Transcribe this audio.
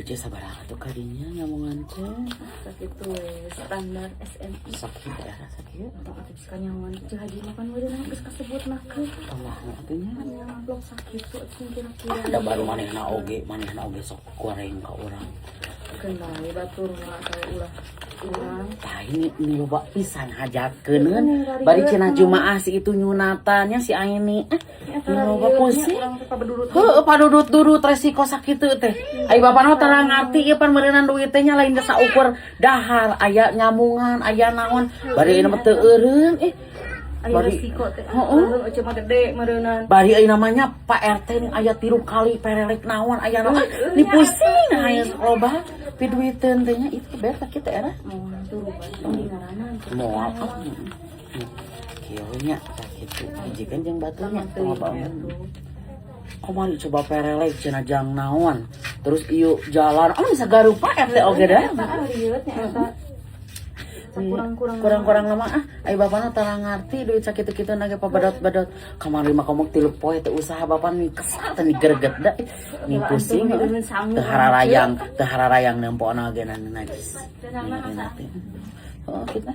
Ieu sabaraha tuh kadinya nyamungan teh? Sakitu we standar SMI. Sakit era sakit. Tong atuh geus kanyahoan Ceu Haji mah pan meureun geus kasebut mah ke. Tambah atuh nya. Nya amplop sakitu atuh kira-kira. Ada baru manehna oge sok goreng ka urang. Keun bae batur mah atuh ulah urang. Tah, ini loba pisan hajatkeun. Bari cenah Jumaah si itu nyunatannya si Aini. Ah, ini loba pusing. Urang teh pabedurut. Heuh, padudut-durut resiko sakitu teh. Ai bapak mah tara ngarti ieu pan meureunan duit teh nya lain geus saukur dahar, aya nyamungan, aya naon. Bari ieu mah teu eureun eh. Aya resiko teh. Heeh. Heeh, cuma gede meureunnan. Bari euy namanya Pak RT nih aya tilu kali perelek naon aya naon. Ah, ni pusing aya loba piduiteun teh nya itu ber sakit era. Moal turuban di ngaranan. Moal ah. Kieu nya sakitu hijikeun jeung batunya loba. Kamari coba perelek cenah jang naon. Terus ieu jalan, oh sagarupa RT oge dah. Eta alieut nya eta. Sakurang-kurang. Kurang-kurang lama ah, ai bapana tara ngarti duit sakitu-kitu na ge pabadot-badot. Kamari mah komok 3 poe teu usaha bapak nih kesal teh nih greget da. Nih pusing heuh. Teu hararayang, teu hararayang nempona ge na najis. Ningali teh. Oh, kita.